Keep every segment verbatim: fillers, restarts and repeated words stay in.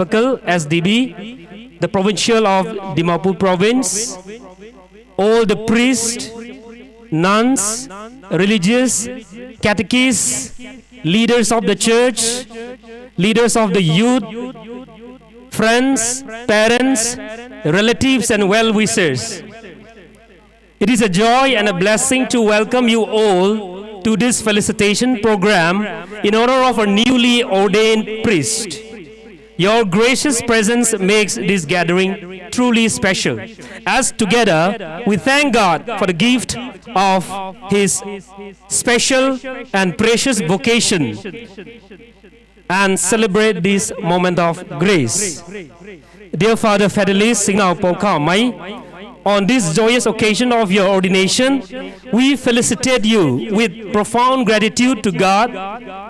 Circle, S D B, the provincial of Dimapur province, all the priests, nuns, religious, catechists, leaders of the church, leaders of the youth, friends, parents, relatives, and well-wishers. It is a joy and a blessing to welcome you all to this felicitation program in honor of our newly ordained priest. Your gracious presence makes this gathering truly special, as together we thank God for the gift of His special and precious vocation and celebrate this moment of grace. Dear Father Fidelis Singnaopou Khamei, on this joyous occasion of your ordination, we felicitate you with profound gratitude to God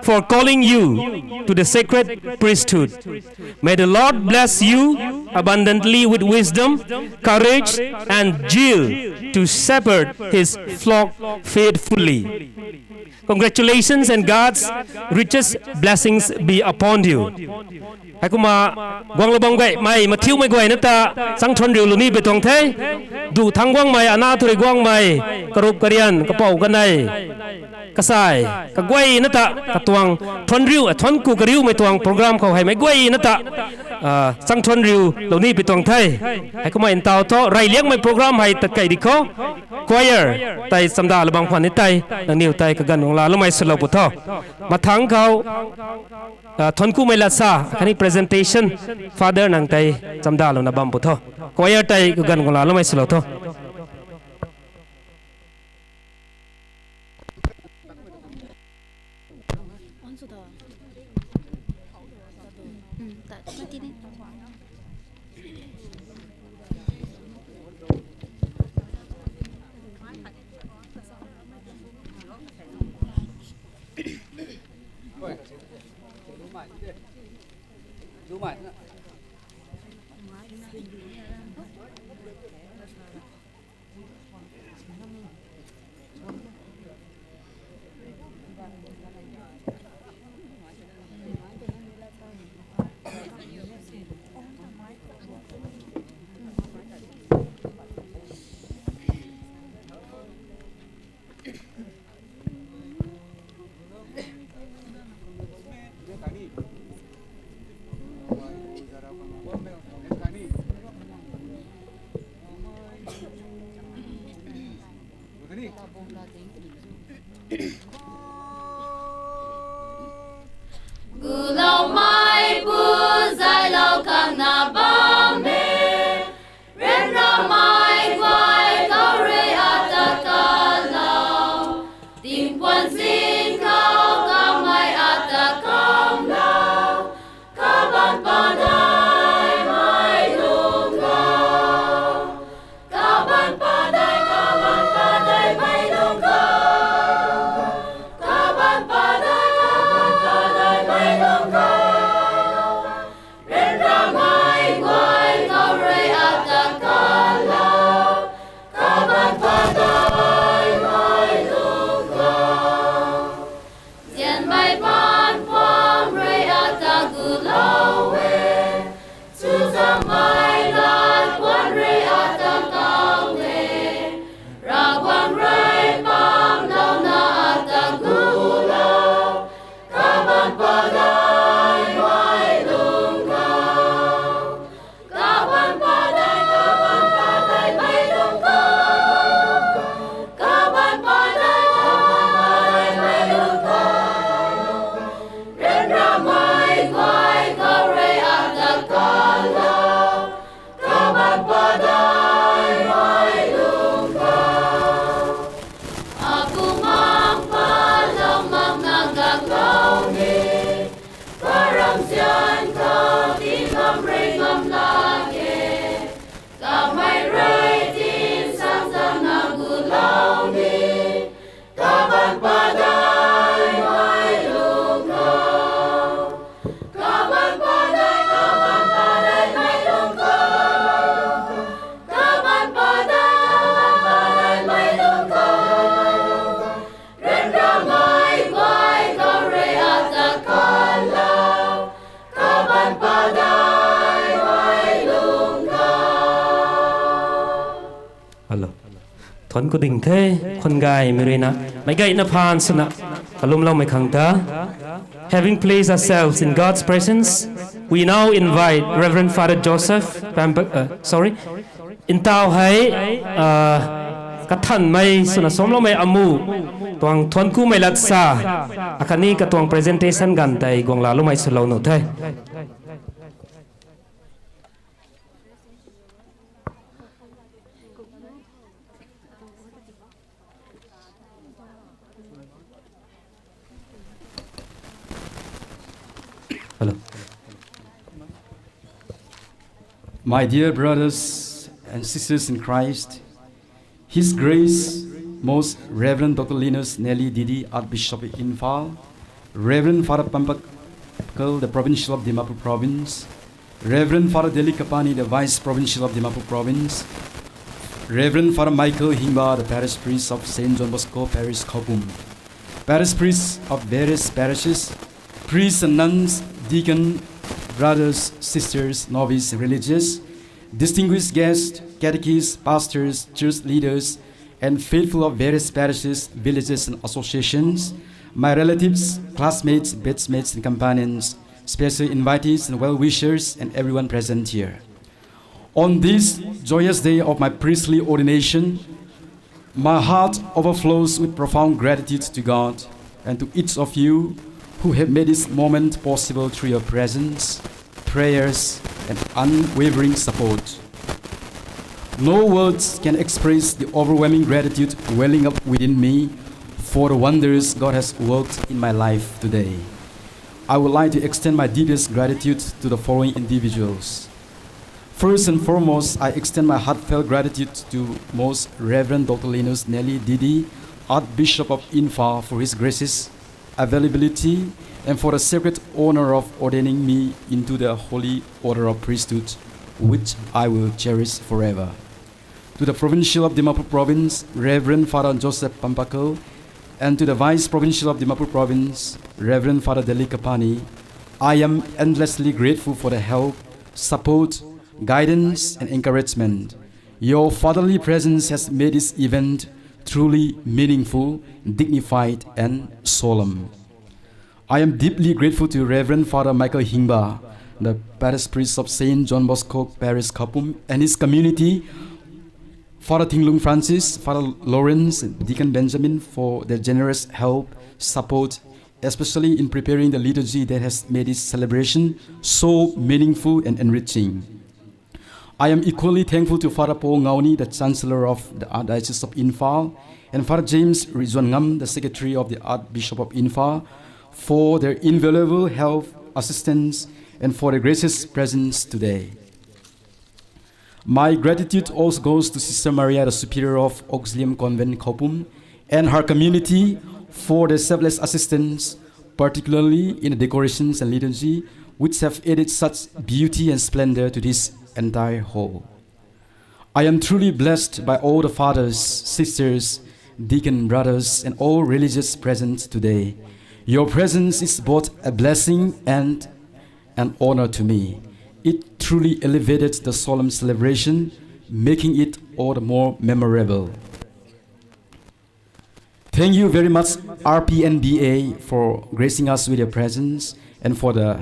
for calling you to the sacred priesthood. May the Lord bless you abundantly with wisdom, courage, and zeal to shepherd His flock faithfully. Congratulations and God's richest blessings be upon you. Heikumna guanglou bam guay mei, mathiumei guay na ta, changthuan riu lou ni pui tuang the. Duh thangc guangmei, ana thuri guangmei, karup karian, kapou kanei, kasai, kaguay na ta, katuang thuan riu, thuan ku kariumei tuang program khou hei mei guay na ta, changthuan riu lou ni pui tuang the. Heikumna ntaw thu, reyliangmei program hei tat key di kho. Choir tei chamdalou bam khwan ni tei, nangniw tei kaganv guang laaloumei swlou pw tho. Mathangc khou, thuan kumei lat sa khatni presentation, Father nang tei chamdalouna bam pw tho. Choir tei kaganv guang laaloumei swlou tho. Khun khou ding the, khun gaymei ruina, meic gayna phaan swna, kalumloumei khang ta. Having placed ourselves in God's presence, we now invite Reverend Father Joseph Pampa, uh, sorry, ntau hei, uh, kathanmei swna samloumei amu, tuang thuanc kumei lat sa, akhatni katuang presentation ganv tei guanglaloumei swlou nuh the. Hello. My dear brothers and sisters in Christ, His Grace, Most Reverend Doctor Linus Nelly Didi, Archbishop of Imphal, Reverend Father Pampakul, the Provincial of Dimapur Province, Reverend Father Delly Kapani, the Vice Provincial of Dimapur Province, Reverend Father Michael Hingba, the Parish Priest of Saint John Bosco Parish, Khapum, Parish Priests of various parishes, priests and nuns, deacon, brothers, sisters, novices, religious, distinguished guests, catechists, pastors, church leaders, and faithful of various parishes, villages, and associations, my relatives, classmates, batchmates, and companions, special invitees and well-wishers, and everyone present here. On this joyous day of my priestly ordination, my heart overflows with profound gratitude to God and to each of you who have made this moment possible through your presence, prayers, and unwavering support. No words can express the overwhelming gratitude welling up within me for the wonders God has worked in my life today. I would like to extend my deepest gratitude to the following individuals. First and foremost, I extend my heartfelt gratitude to Most Reverend Doctor Linus Nelly Didi, Archbishop of Imphal, for his gracious availability and for the sacred honor of ordaining me into the holy order of priesthood, which I will cherish forever. To the Provincial of Dimapur Province, Reverend Father Joseph Pampakul, and to the Vice Provincial of Dimapur Province, Reverend Father Delly Kapani, I am endlessly grateful for the help, support, guidance, and encouragement. Your fatherly presence has made this event truly meaningful, dignified, and solemn. I am deeply grateful to Reverend Father Michael Hingba, the Parish Priest of Saint John Bosco Parish, Khapum, and his community, Father Thinglung Francis, Father Lawrence, Deacon Benjamin, for their generous help, support, especially in preparing the liturgy that has made this celebration so meaningful and enriching. I am equally thankful to Father Paul Ngauni, the Chancellor of the Archdiocese of Imphal, and Father James Rizwanngam, the Secretary of the Archbishop of Imphal, for their invaluable help, assistance, and for their gracious presence today. My gratitude also goes to Sister Maria, the Superior of Auxilium Convent, Khapum, and her community for their selfless assistance, particularly in the decorations and liturgy, which have added such beauty and splendor to this entire hall. I am truly blessed by all the fathers, sisters, deacon brothers, and all religious present today. Your presence is both a blessing and an honor to me. It truly elevated the solemn celebration, making it all the more memorable. Thank you very much, R P N B A, for gracing us with your presence and for the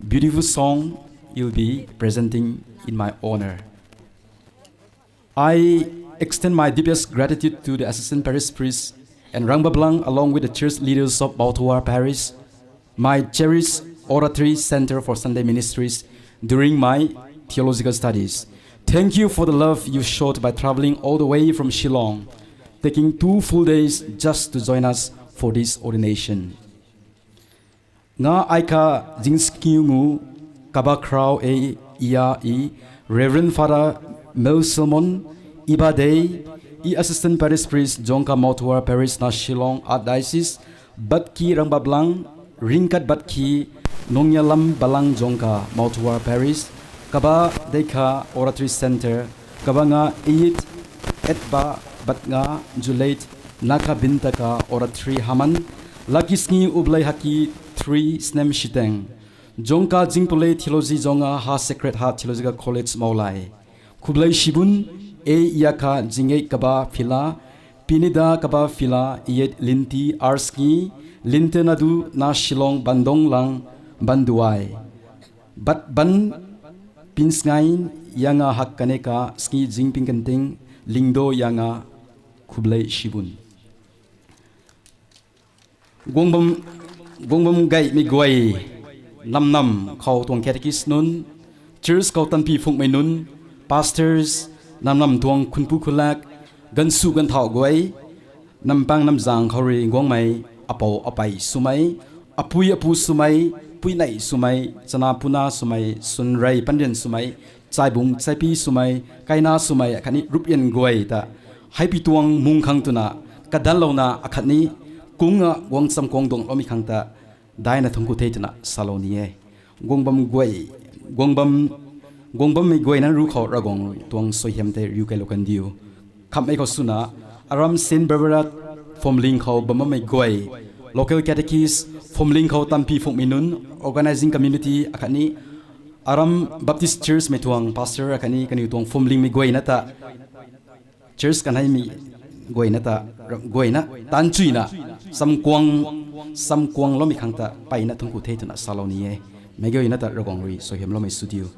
beautiful song you'll be presenting in my honor. I extend my deepest gratitude to the Assistant Parish Priest and Rangbablang, along with the church leaders of Mawthuwar Parish, my cherished oratory center for Sunday ministries during my theological studies. Thank you for the love you showed by traveling all the way from Shillong, taking two full days just to join us for this ordination. Nga aika zingskiu ngu kaba khrau e ia i Reverend Father Mel Sermon, iba dei i Assistant Parish Priest Jongka Mawthuwar Parish na Shillong Archdiocese, Batki Rangbablang, ringkat Batki Nongyalam Balang Jongka Mawthuwar Parish, kaba deikha Oratory Center, kaba nga eight, etba bat nga Juleit, naka bintaka Oratory Haman, Lakisngi Ublei Haki three Snem Shiteng, Jongka Jingpulei Theology Zonga ha Sacred Heart Theological College Mawlai, Khublei Shibun, A Yakha Jingei Kaba Phila, Pinida Kaba Phila, Iyet Linti Arsngi, Linte Nadu na Shillong Bandong Lang Banduai. Bat Ban Pinsngai Yanga Hak Kaneka Sngi Jingping Kanting, Lingdo Yanga Khublei Shibun. Guangbam, guangbam gaymei guay, namnam khou tuang catechist nunc, church khou tanpi phungmei nunc, pastors, namnam tuang khunpu khulak, gansu ganthau guay, nampang namzang khou rui guangmei, apou apei swmei, apui apu swmei, puinei swmei, chana puna swmei, sunrei panrian swmei, chaibung chaipi swmei, kaina swmei akhatni rupian guay ta, heipi tuang mung khang twna, kadanlouna akhatni, kung a guang cham kuang duang loumei khang ta, daina thungku the twna salou ni e. Guangbam guay, guangbam, guangbammei guayna ru khou Ravguangc tuang suaihiam tei riu kailou kandiu. Khamhmei khou swna, aram Saint Barbara Phomling khou bam bammei guay, local catechist, Phomling khou tanpi phungmei nunc, organizing community akhatni, aram Baptist Church mei tuang pastor akhatni kaniw tuang Phomlingmei guayna ta, church kanheimei guayna ta, guayna tanchuina, samkuang, samkuang loumei khang ta peyna thungku the twna salou ni e. Meic guayna ta Ravguangc rui suaihiamloumei sw diu.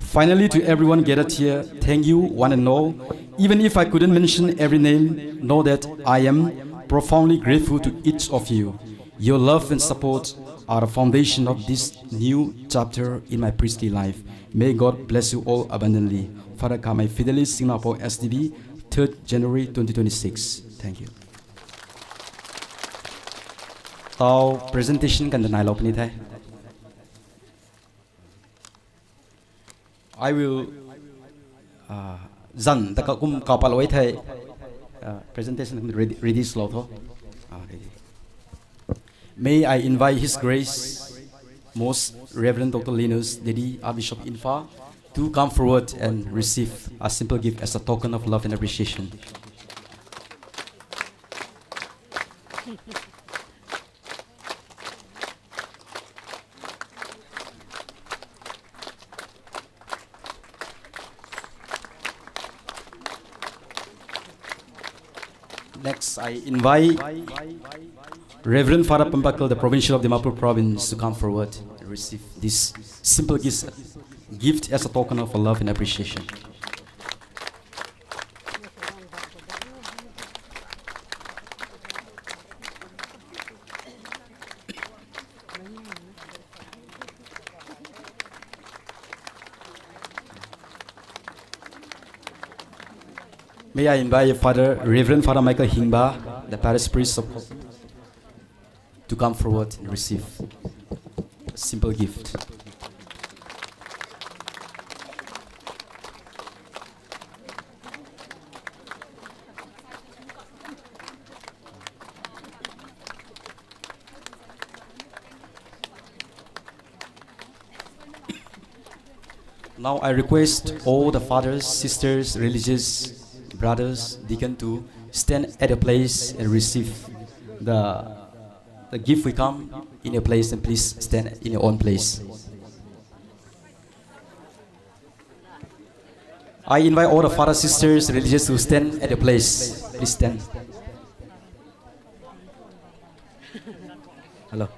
Finally, to everyone gathered here, thank you, one and all. Even if I couldn't mention every name, know that I am profoundly grateful to each of you. Your love and support are the foundation of this new chapter in my priestly life. May God bless you all abundantly. Father Kamei Fidelis, Singnapo S D B, third January twenty twenty-six. Thank you. Tau presentation kan danailou puni the. I will, uh, zan ta kakum kapalou e the, uh, presentation ready, ready slow tho. Ah, ready. May I invite His Grace, Most Reverend Doctor Linus Dedi, Archbishop Imphal, to come forward and receive a simple gift as a token of love and appreciation. Next, I invite Reverend Father Pampakul, the Provincial of Dimapur Province, to come forward and receive this simple gift, gift as a token of love and appreciation. May I invite Father, Reverend Father Michael Hingba, the parish priest of, to come forward and receive a simple gift. Now I request all the fathers, sisters, religious brothers, deacon to stand at a place and receive the, the gift we come in a place, and please stand in your own place. I invite all the fathers, sisters, religious to stand at a place. Please stand. Hello.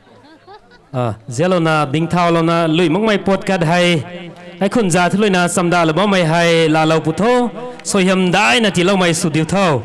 Ah, zialouna dingthaulouna lui makmei pot kat hei, hei khun za thuluina chamdalou bammei hei laalou pu tho, suaihiam daina tiiloumei sw diu tho.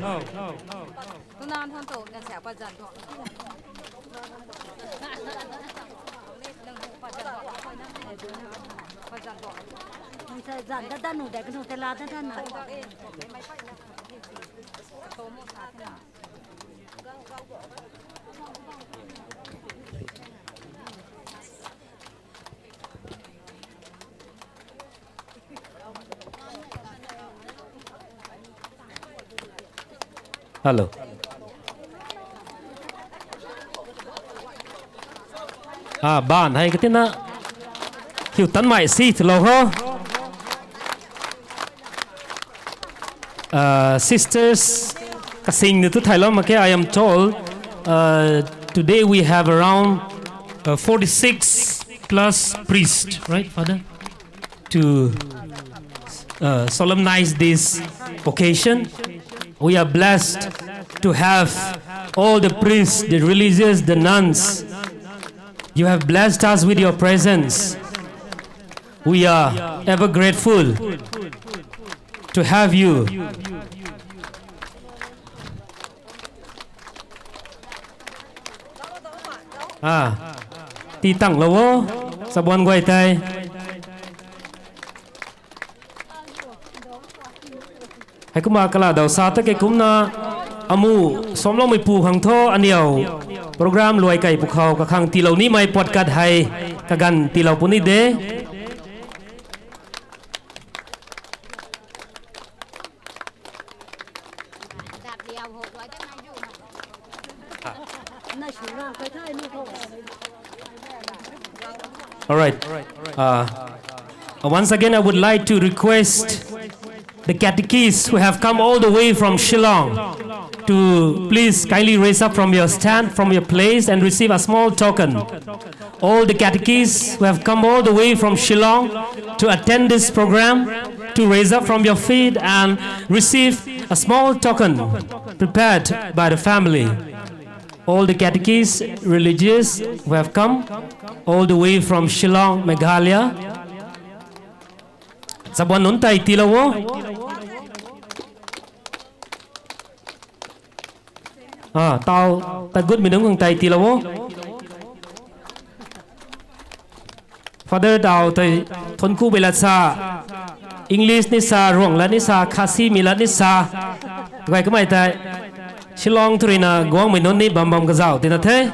Hello. Ah, ban hei katina hiu tanmei si thulou ho. Uh, sisters, kasing nu tu thailou mak khe, I am told, uh, today we have around, uh, forty-six plus priests, right, Father? To uh, solemnize this occasion. We are blessed to have all the priests, the religious, the nuns. You have blessed us with your presence. We are ever grateful to have you. Ah, ti tang lo o, sabuan guay tei. Heikumna kala daw sa ta ke kumna amu somloumei pu khang thu aniw program luai kai pu khou kakhang tiilou nimei puatkat hei kaganv tiilou puni de. All right. Uh, once again, I would like to request the catechists who have come all the way from Shillong to please kindly raise up from your stand, from your place, and receive a small token. All the catechists who have come all the way from Shillong to attend this program, to raise up from your feet and receive a small token prepared by the family. All the catechists, religious who have come all the way from Shillong, Meghalaya. Sabuan nunc tei tiilou o. Ah, tau, tat gutmei nunc khang tei tiilou o. Father tau tei thunku bei lat sa, English ni sa, Ruang lat ni sa, Khasi mi lat ni sa. Tukai kamei tei Shillong thu ruina guangmei nunc ni bam bam kazauh tina the.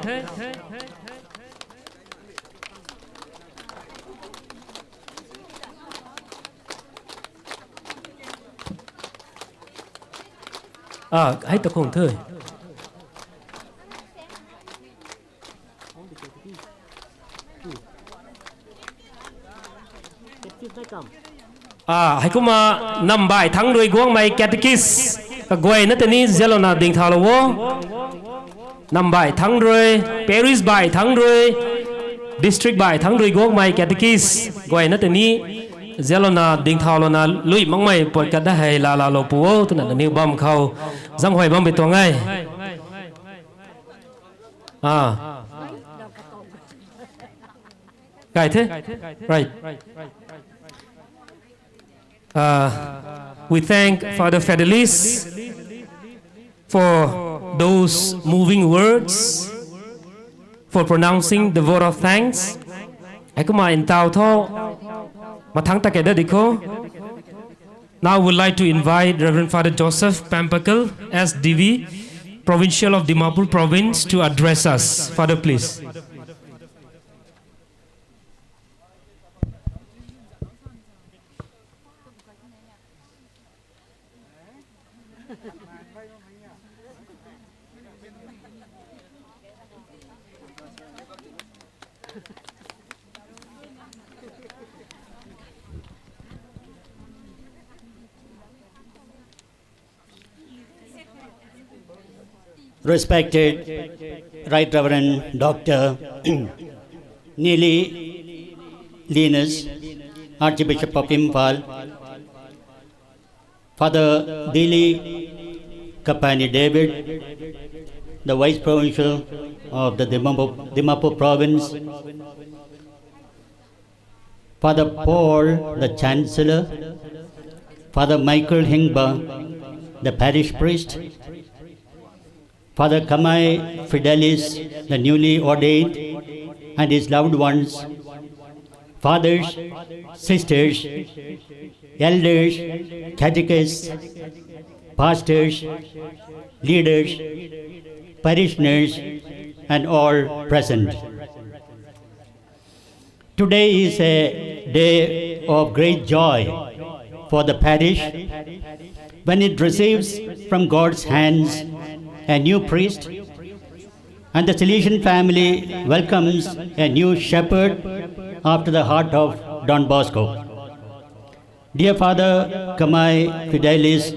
Ah, hei ta khung the. Ah, heikumna nambai thangc rui guangmei catechist kaguayna tei ni zialouna dingthaulou o. Nambai thangc rui, parish bai thangc rui, district bai thangc rui guangmei catechist guayna tei ni zialouna dingthaulouna lui makmei puatkat da hei laalalou pu o twna nangniw bam khou zaenghuay bammei tuang e. Ah. Kai the? Right. Uh, we thank Father Fidelis for those moving words, for pronouncing the vote of thanks. Heikumna ntau tho, mathangc ta kei da di kho. Now I would like to invite Reverend Father Joseph Pampakel, S D V, Provincial of Dimapur Province, to address us. Father, please. Respected Right Reverend Doctor Neeli Linus, Archbishop of Imphal, Father Dili Kapani David, the Vice Provincial of the Dimapur, Dimapur Province, Father Paul, the Chancellor, Father Michael Hingba, the parish priest, Father Kamai Fidelis, the newly ordained, and his loved ones, fathers, sisters, elders, catechists, pastors, leaders, parishioners, and all present. Today is a day of great joy for the parish when it receives from God's hands a new priest, and the Salesian family welcomes a new shepherd after the heart of Don Bosco. Dear Father Kamai Fidelis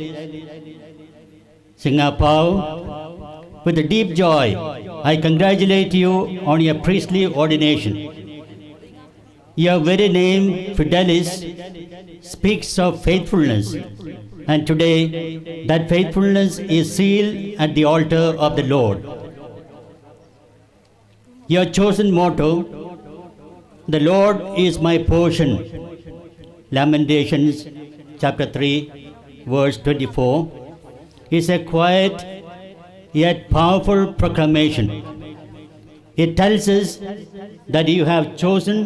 Singapau, with a deep joy, I congratulate you on your priestly ordination. Your very name, Fidelis, speaks of faithfulness, and today that faithfulness is sealed at the altar of the Lord. Your chosen motto, "The Lord is my portion," Lamentations chapter three, verse twenty-four, is a quiet yet powerful proclamation. It tells us that you have chosen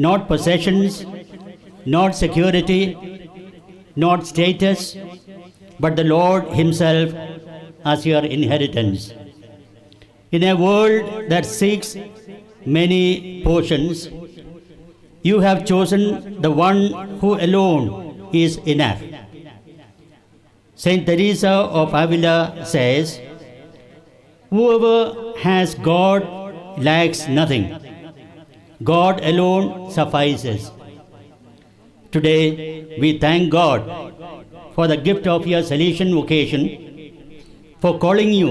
not possessions, not security, not status, but the Lord Himself as your inheritance. In a world that seeks many portions, you have chosen the one who alone is enough. Saint Teresa of Avila says, "Whoever has God lacks nothing. God alone suffices." Today, we thank God for the gift of your Salesian vocation, for calling you,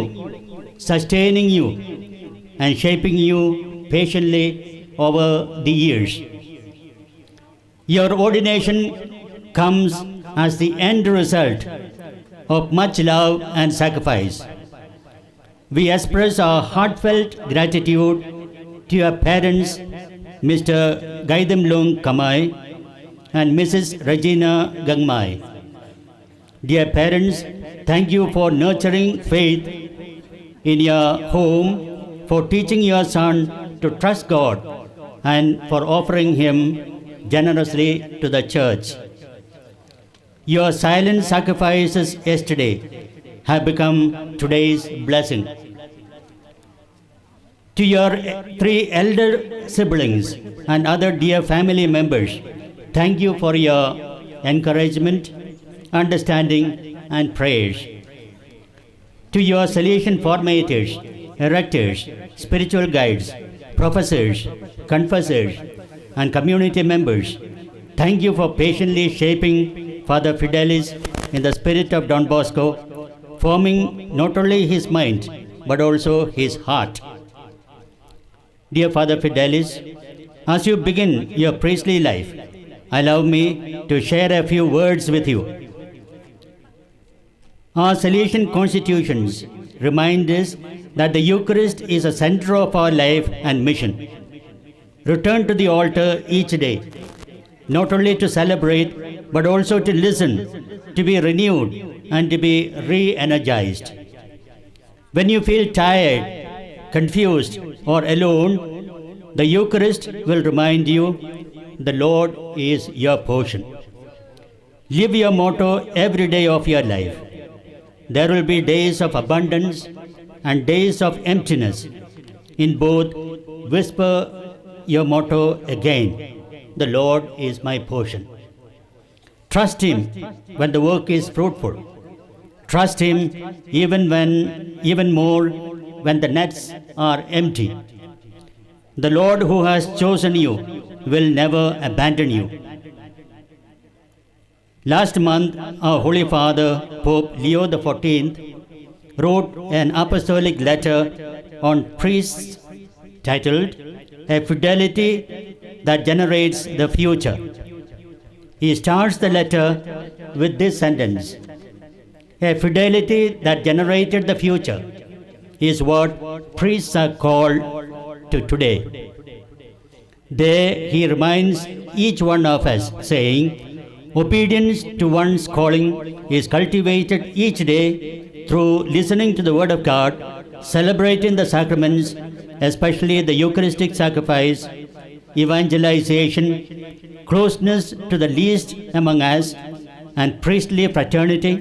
sustaining you, and shaping you patiently over the years. Your ordination comes as the end result of much love and sacrifice. We express our heartfelt gratitude to your parents, Mister Gaidimlung Kamai and Missus Regina Gangmai. Dear parents, thank you for nurturing faith in your home, for teaching your son to trust God, and for offering him generously to the church. Your silent sacrifices yesterday have become today's blessing. To your three elder siblings and other dear family members, thank you for your encouragement, understanding, and prayers. To your Salesian formators, rectors, spiritual guides, professors, confessors, and community members, thank you for patiently shaping Father Fidelis in the spirit of Don Bosco, forming not only his mind, but also his heart. Dear Father Fidelis, as you begin your priestly life, allow me to share a few words with you. Our Salesian constitutions remind us that the Eucharist is a center of our life and mission. Return to the altar each day, not only to celebrate, but also to listen, to be renewed, and to be re-energized. When you feel tired, confused, or alone, the Eucharist will remind you the Lord is your portion. Live your motto every day of your life. There will be days of abundance and days of emptiness. In both, whisper your motto again, "The Lord is my portion." Trust Him when the work is fruitful. Trust Him even when, even more when the nets are empty. The Lord who has chosen you will never abandon you. Last month, our Holy Father, Pope Leo the fourteenth, wrote an apostolic letter on priests titled "A Fidelity That Generates the Future." He starts the letter with this sentence: "A fidelity that generated the future is what priests are called to today." There he reminds each one of us, saying, "Obedience to one's calling is cultivated each day through listening to the Word of God, celebrating the sacraments, especially the Eucharistic sacrifice, evangelization, closeness to the least among us, and priestly fraternity,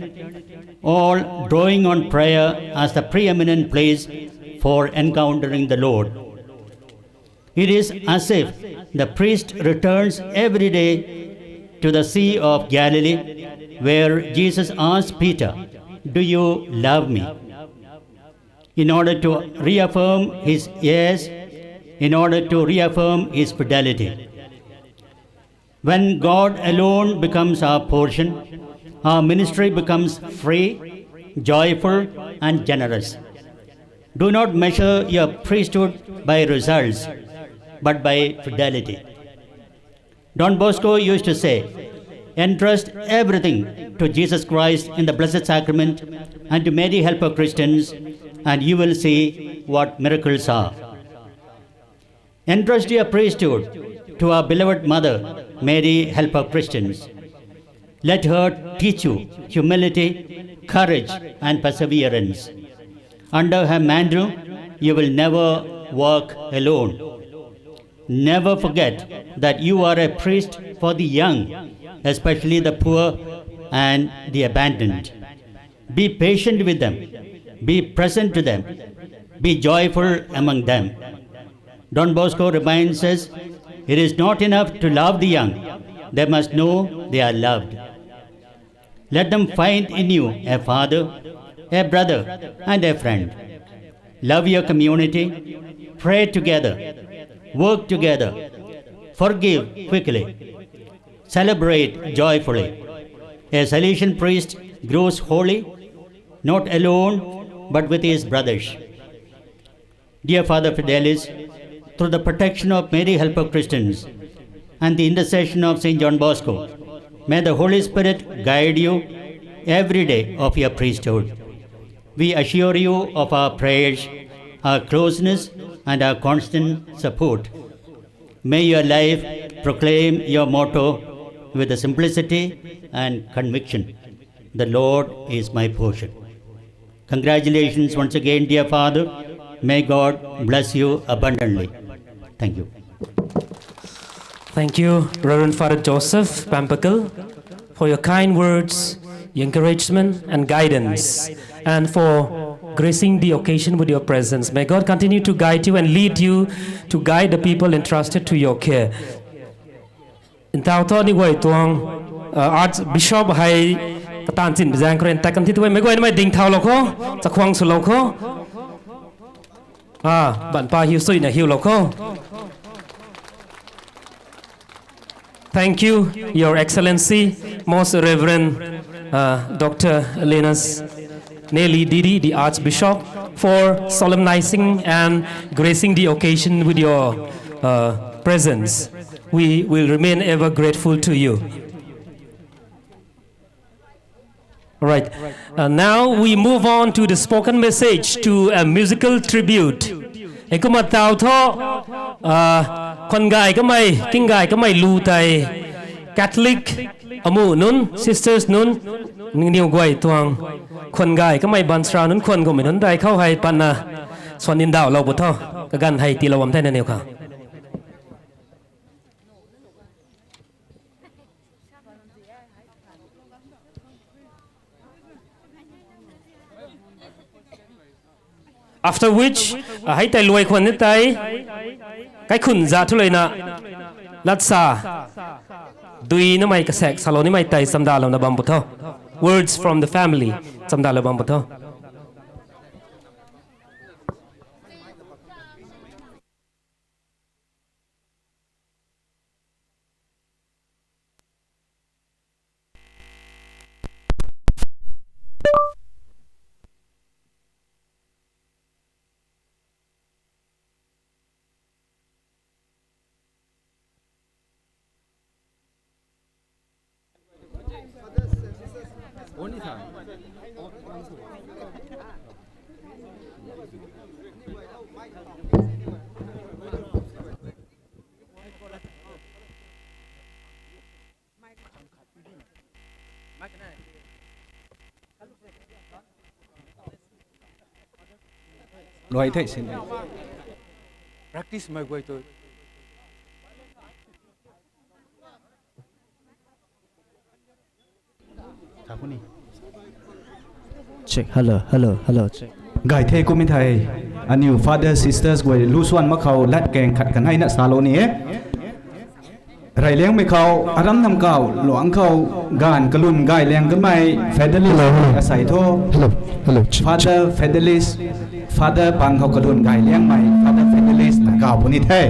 all drawing on prayer as the preeminent place for encountering the Lord." It is as if the priest returns every day to the Sea of Galilee, where Jesus asks Peter, "Do you love me?" in order to reaffirm his yes, in order to reaffirm his fidelity. When God alone becomes our portion, our ministry becomes free, joyful, and generous. Do not measure your priesthood by results, but by fidelity. Don Bosco used to say, "Entrust everything to Jesus Christ in the Blessed Sacrament and to Mary, Help of Christians, and you will see what miracles are." Entrust your priesthood to our beloved Mother, Mary, Help of Christians. Let her teach you humility, courage, and perseverance. Under her mantle, you will never walk alone. Never forget that you are a priest for the young, especially the poor and the abandoned. Be patient with them. Be present to them. Be joyful among them. Don Bosco reminds us, it is not enough to love the young. They must know they are loved. Let them find in you a father, a brother, and a friend. Love your community. Pray together. Work together. Forgive quickly. Celebrate joyfully. A Salesian priest grows holy, not alone, but with his brothers. Dear Father Fidelis, through the protection of Mary, Help of Christians, and the intercession of Saint John Bosco, may the Holy Spirit guide you every day of your priesthood. We assure you of our prayers, our closeness, and our constant support. May your life proclaim your motto with the simplicity and conviction, "The Lord is my portion." Congratulations once again, dear Father. May God bless you abundantly. Thank you. Thank you, Reverend Father Joseph Pampakul, for your kind words, your encouragement and guidance, and for gracing the occasion with your presence. May God continue to guide you and lead you to guide the people entrusted to your care. Ntaw tho ni guay tuang, uh, Archbishop hei katan chin zaeng khou rui tat kan thi tu e, meic guay nimei ding thau lou kho, chakhwang sw lou kho. Ah, banpa hiu suina hiu lou kho. Thank you, Your Excellency, Most Reverend, uh, Doctor Linus Nelly Didi, the Archbishop, for solemnizing and gracing the occasion with your, uh, presence. We will remain ever grateful to you. All right. Uh, now we move on to the spoken message, to a musical tribute. Heikumna taw tho, uh, khwan gay kamei, king gay kamei lu tei Catholic amu nunc, sisters nunc, ningniw guay tuang khwan gay kamei baanchara nunc khwan kummei nunc tei khou hei patna swan ndauhlou pu tho, kaganv hei tiilou bam the nangniw khang. After which, uh, hei tei luai khwan ni tei, kaikhunc zat thu leina, latsa, dui namei kasaek salou nimei tei chamdalouna bam pu tho. Words from the family, chamdalou bam pu tho. Luai thei sin. Practice mei guay tu. Check, hello, hello, hello, check. Gay the kummei thei, aniw father, sisters guay lu swan mak khou lat kaeng khat kanheina salou ni e. Reyliangmei khou, aram nam khou, luang khou, gaanv kalun gay liang kamei, Fidelis, hello, hello, asei tho. Hello, hello, check, Father check. Fidelis, Father pang khou kalun gay liangmei, Father Fidelis na kaw puni the.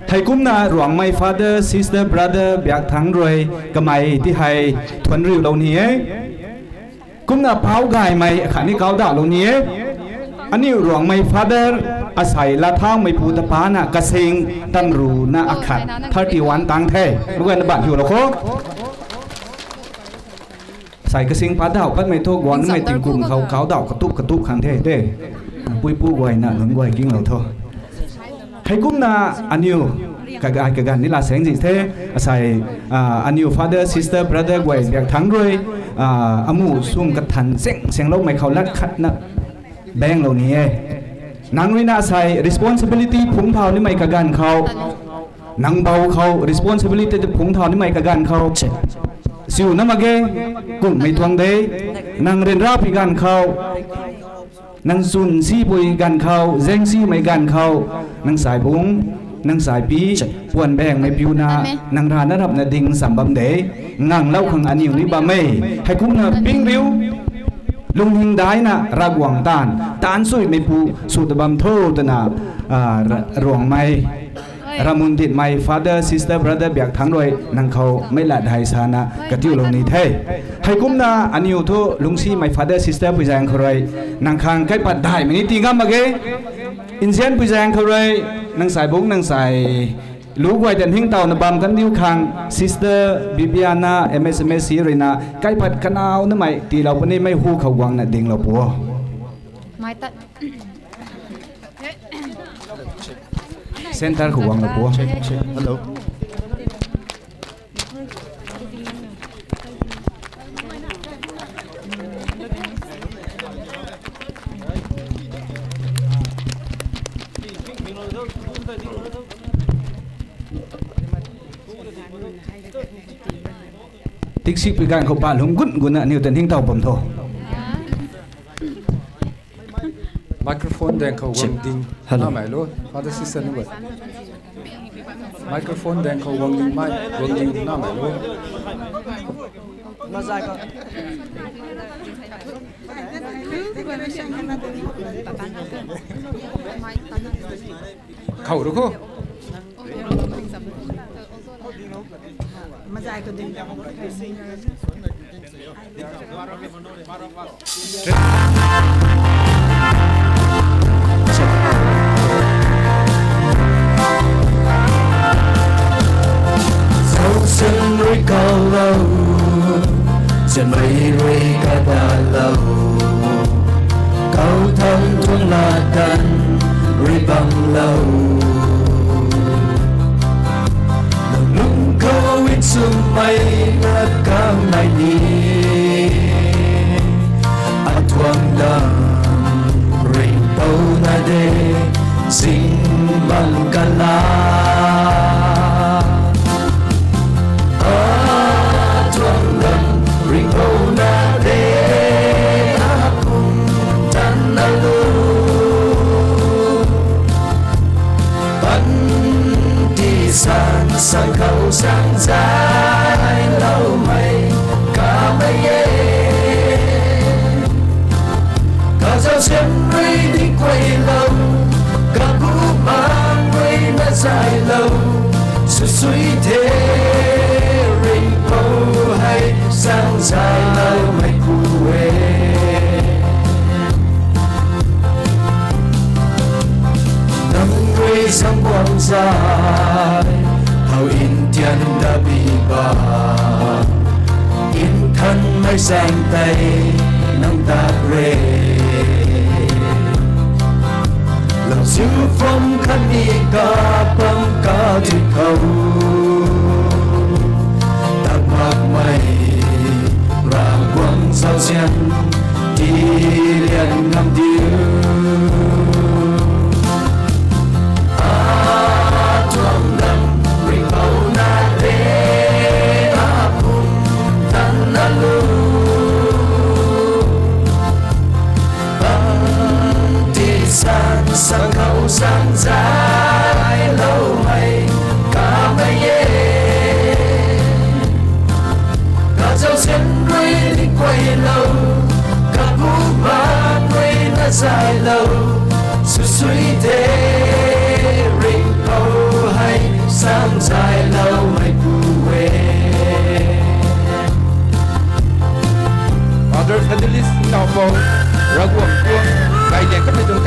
Thei kumna Ruangmei Father, Sister, Brother Biak Thang rui kamei ti hei thuanc riulou ni e. Kumna pau gaymei khatni kau dalou ni e. Aniu Ruangmei Father, asei Lathaumeipu ta pana kasing tamruna akhat thirty one tang the. Meic guayna ban hiu lou kho. Asei kasing padauh patmei thu guangmei tingkum khou kaudauh katup katup khang the de. Puipu guayna nunc guay kinglou tho. Heikumna aniu kaganv ni la seng zi the, asei, aniu father, sister, brother guay biak thangc rui, amu sum kathan seng sengloumei khou lat khatna baenglou ni e. Nang ruina asei responsibility phungc thau nimei kaganv khou, nang bou khou responsibility phungc thau nimei kaganv khou, siuna mak ge, kummei tuang de, nang ryanrapui ganv khou, nang chwn sipui ganv khou, zaengsimei ganv khou, nang saibungc, nang saipi, puan baengmei piuna, nang rana rapna ding cham bam de, nganglou khang aniu ni bam e, heikumna ping riu, lungning daina Ravguangc taanv, taanc suimeipu sw ta bam tho twna, Ruangmei, Ramun Ditmei, father, sister, brother biak thangc rui nang khou meic lat hei sana katiulou ni the. Heikumna aniu thu lungcsimei father, sister pui zaeng khou rui, nang khang kaipat daihmei ni tii ngam mak ge. Nzianpui zaeng khou rui, nang saibungc, nang sai lu guay ta ningtowna bam kandiu khang, sister Bibiana, M S M S C ruina kaipat kanow namei tiilou punimei hu khou guangna dinglou pu o. Center khou guanglou pu o. Hello. Tiksik pui ganv khou balum gun guna aniu ta ningtow bam tho. Microphone daeng khou guang ding namei lo, father sister nunc guay. Microphone daeng khou guang ding mei, guang ding namei lo. Khou ru kho. Zausian rui kaulou, zanmei rui kadalou, kau thangc tuang latdanv rui bamlou. Nang lungc khou nchumhmei lat kanmei ni, atuang dam ringhpouna de, zingbangc kala. Atuang dam ringhpouna de, akum tanna lu. Panty san, san khou sang zayloumei kamei e. Kazauh siam rui ding kuaylou, kabumaengc rui na zaylou, swsui the ringhpouc hei sang zayloumei pu e. Nang rui zangguang zay, how ntian dabi ba, nthanmei zaeng tei nang tat re. Lauziu pham khatni kapam kathik khou, tak makmei Ravguangc zauzian tiilian ngam diu. Atuang dam ringhpouna de, akum tanna lu. Panty san, san khou sang zayloumei kamei e. Kazauh siam rui ding kuaylou, kabumaengc rui na zaylou, swsui the ringhpouc hei sang zayloumei pu e. Father Fidelis Naupou, Ravguangc tuang gaylian kamei tuang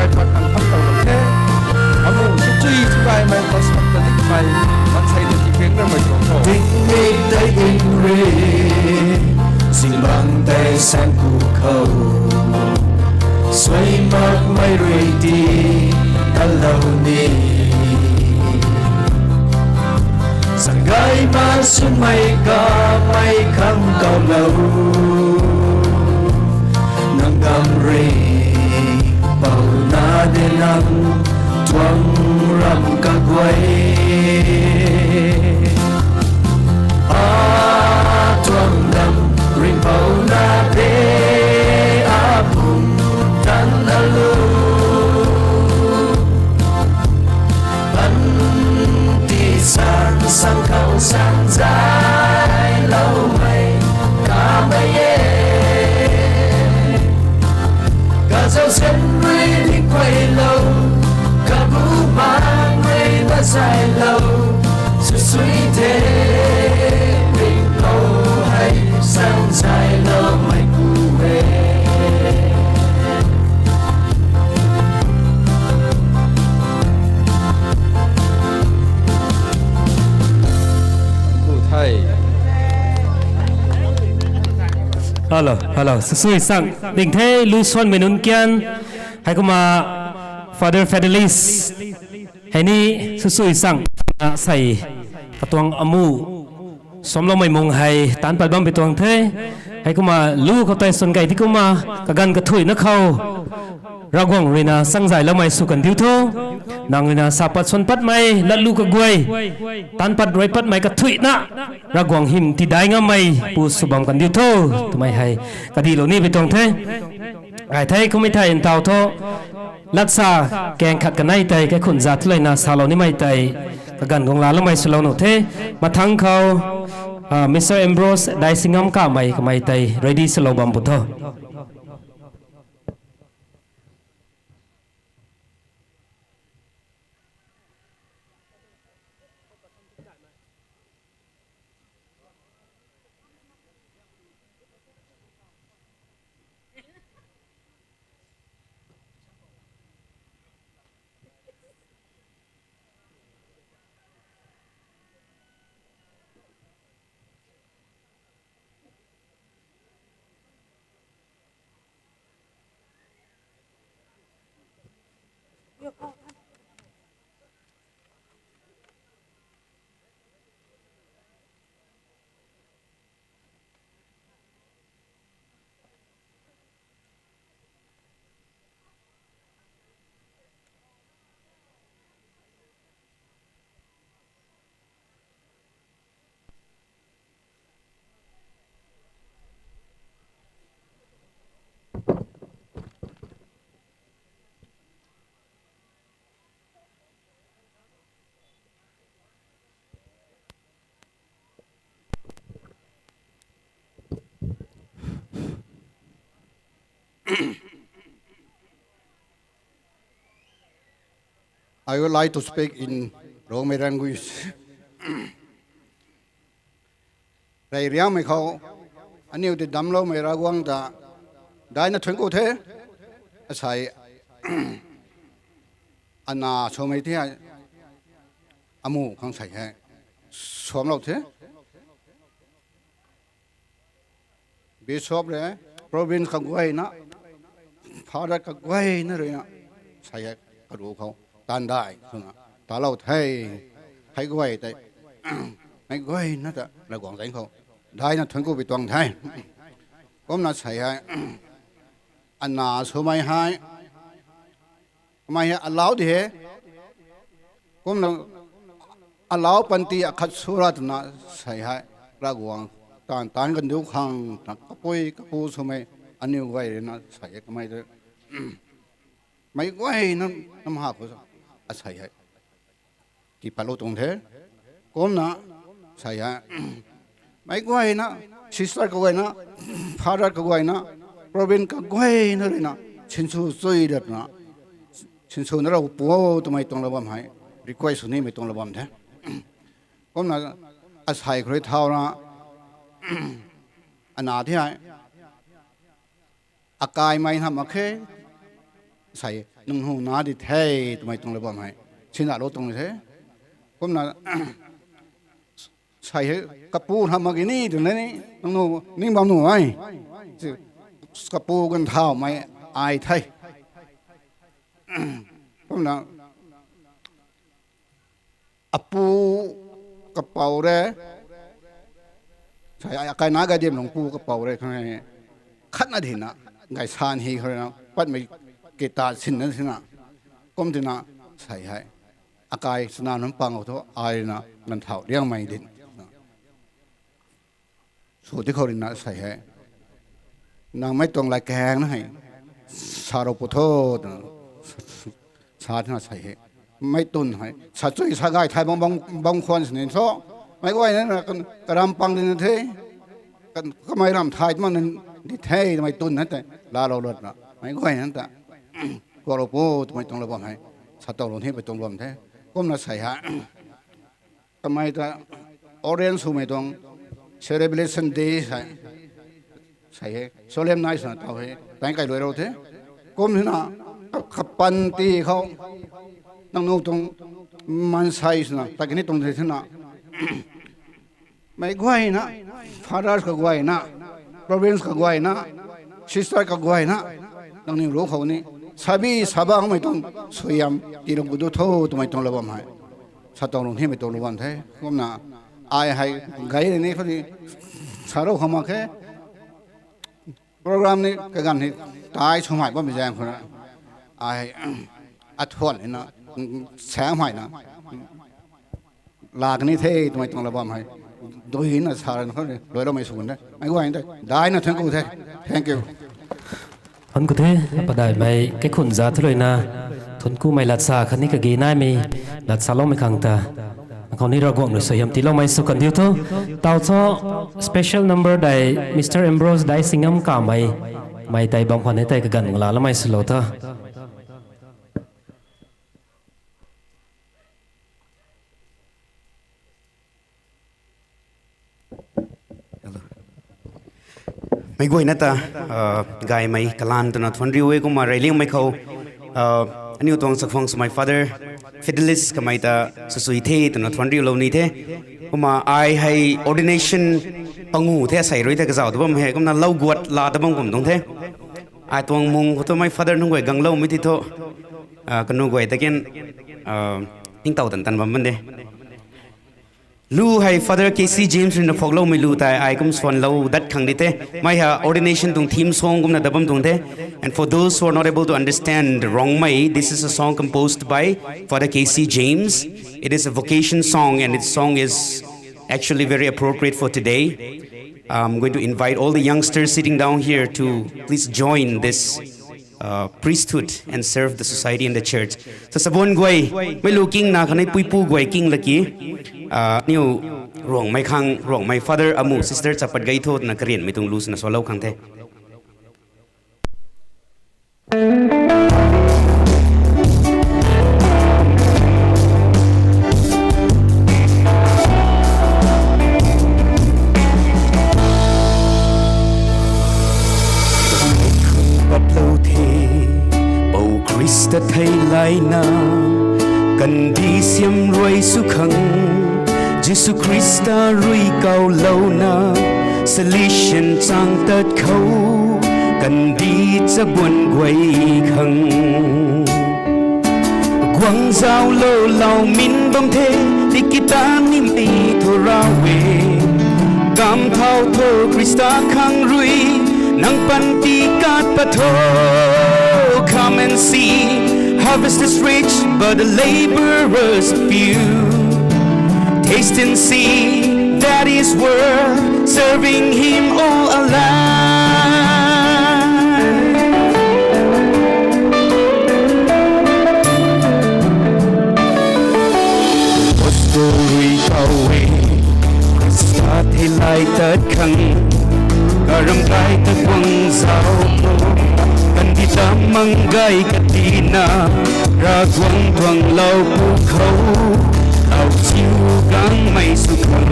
Sangku khou suai makmei rui ti talou ni. Sangay ma sumei kamei khang kaulou. Nang gam rui pou na de nang tuang ram kaguay. A tuang dam ringhpouc na de a pum tan na lu. Panty san sang khou sang zayloumei kamei e. Kazauh sen rui ni kuailou, kabu mang rui na zaylou, sw sui the, ringhpouc hei sang zayloumei ku e. Hello, hello. Sw sui sang ding the, lu suanmei nunc kian. Heikumna Father Fidelis hei ni sw sui sang, a, sei katuang amu suamloumei mung hei taanc pat bampui tuang the. Heikumna lu khou tei suan key ti kumna kaganv kathuicna khou Ravguangc rui na sang zayloumei sw kandiu tho. Nang rui na sa pat suan patmei latlu kaguay, taanc pat rui patmei kathuicna Ravguangc hym tidai ngammei pu sw bam kandiu tho twmei hei kadihlou nipui tuang the. Ai the kummei thei ntau tho. Latsa kaeng khat kanei tei kaikhunc zat thu leyna salou nimei tei kaganv guang laloumei swlou nuh the. Mathangc khou, a, Mister Ambrose Daisingam kamei kamei tei ready swlou bam pu tho. I would like to speak in Rongmei language. Rey riangmei khou, aniu ti damcloumei Ravguangc ta daina thuanc ku the, asei, ana swmei ti hei, amu khang sei hei, suamclou the. Bishop le, province kaguayna, father kaguayna ruina, sei hei karu khou, taanv dai swna, talou the, hei guay tei, hei guayna ta, Ravguangc zaeng khou, daina thuanc ku pui tuang the. Kumna sei hei, ana swmei hei, kamei hei alau di he. Kumna alau panty akhat sw ra twna sei hei, Ravguangc taanv taanc kandiu khang twna kapui kapu swmei aniu guay ruina sei hei kamei tei, meic guayna namha khou asei hei tipatlou tuang the. Kumna sei hei, meic guayna, sister kaguayna, father kaguayna, province kaguayna ruina, sinsw chui datna, sinswna Rav pu o twmei tuang lou bam hei, request sw nimei tuang lou bam the. Kumna asei khou rui thau ra, ana ti hei, akaimei na mak khe, sei nang hu na di the twmei tuang lou bam hei, sinalou tuang the. Kumna sei hei kapu na mak ge ni twna ni, nang nu ning bam nu e. kapu ganvthauhmei ai the. Kumna apu kapou re, sai akai na gay dim lungpu kapou re khang e, khatna dina, gay san hi khou rui na, patmei kita sinna sina, kum tina, sai hei, akai chana nunc pang thu, ai na, ganvthauh riangmei din. Sw ti khou rui na sai hei. Nang mei tuang lai kaeng na hei. Sa rou pu tho, twna sa tina sai hei. Mei tun hei. Sa chui sa gay thai bam, bam, bam khwan sini tho. Mei guay na, na, kan, karam pang di na the. Kan, kamei ram thai twmei na di the, mei tun na tei. Laalou lut na. Mei guay na ta. Kuak rou pu, twmei tuang lou bam hei. Sa tow lou ni, mei tuang lou bam the. Kumna sai hei. Kamei ta orange swmei tuang celebration day sai, sai hei, solemnize swna taw hei, tang kai luai rou the. Kum hina, ka-, kapan ti khou, nangniw tuang mansei swna, ta kani tuang the thina. Mei guayna, fathers kaguayna, province kaguayna, sister kaguayna, nangniw ru khou ni, sabi sabangmei tuang suaihiam tiilou gu du tho twmei tuang lou bam hei. Sa tuang lung himei tuang lou bam the. Kumna ai hei gay ni khou ni sa rou khou mak khe. Program ni kaganv ni tai swmei bammei zaeng khou na. Ai athuan ni na, saengmei na. Laa kani the twmei tuang lou bam hei. Dui na sa rana khou ni, luai loumei sw kun the. Mei guay the. Daina thuanc ku the. Thank you. Thuanc ku the, padaimei kaikhunc za thu rui na, thuanc kumei latsa khatni kage naimei, latsa loumei khang ta. Nang khou ni Ravguangc rui suaihiam tiiloumei sw kan diu tho. Taw tho, special number dei, Mister Ambrose Daisingam kamei, mei tei bam khwan ni tei kaganv laa loumei swlou tho. Mei guayna ta, gaymei kalan twna thuanc riu e kumna reyliangmei khou, aniu tuang chakphang swmei Father Fidelis kamei ta swsui the twna thuanc riulou ni the. Kumna ai hei ordination pangu the, asei rui the kazauh ta bam hei, kumna lou guat laa ta bam kum tuang the. Ai tuang mung khou thu mei Father nunc guay gangloumei ti thu, kanu guay ta kin, ningtow tan tan bam bam de. Lu hei Father K C James rui na phokloumei lu tei ai kum swanlou dat khang di the. Mei ha ordination tuang theme song kumna da bam tuang the. And for those who are not able to understand Rongmei, this is a song composed by Father K C James. It is a vocation song, and its song is actually very appropriate for today. I'm going to invite all the youngsters sitting down here to please join this priesthood and serve the society and the church. Sa sabuan guay, mei lu kingna khatni puipu guay king laki, aniu Rongmei khang, Rongmei Father amu sister chapat gay tho twna karianmei tuang lu swna swlou khang the. Patlou the, Pou Khrista theilayna, kandih siam ruai sw khang, Jisu Khrista rui kawlouna, salvation chang tat khou, kandih chabuan guay khang. Guang zauclou lau min bam the, tikita nimei thu rau e. Kam thau tho Khrista khang rui, nang panty kat pat tho. Come and see, harvest is rich, but the laborers are few. Taste and see that is worth serving him all our life. Apostle rui kaw e, Khrista theilay tat khang, karam kai ta guang zau, kandih ta mang gay katina, Ravguangc tuang lou pu khou, lau chiu gangmei sw khang.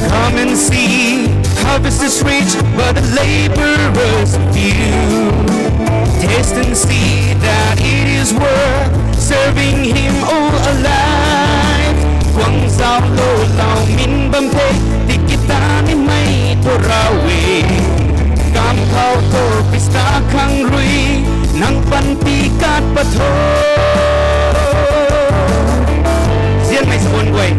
Come and see, harvest is rich, but the laborers are few. Taste and see that it is worth serving him all our life. Guang zauclou lau min bam the, tikita nimei thu rau e. Kam thau tho Khrista khang rui, nang panty kat patho. Zianmei sabun guay,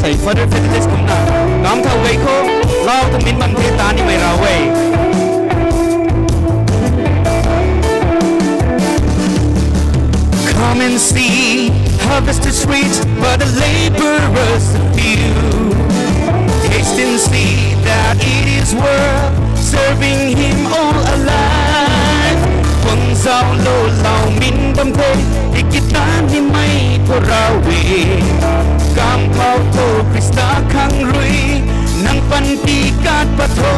sei Father Fidelis kumna, kam thau gay khou, lau ta min bam the ta nimei ra e. Come and see, harvest is rich, but the laborers are few. Taste and see that it is worth serving him all our life. Pun zau lo lau min bam the, ikita nimei khou ra e. Kam thau tho Khrista khang rui, nang panty kat patho.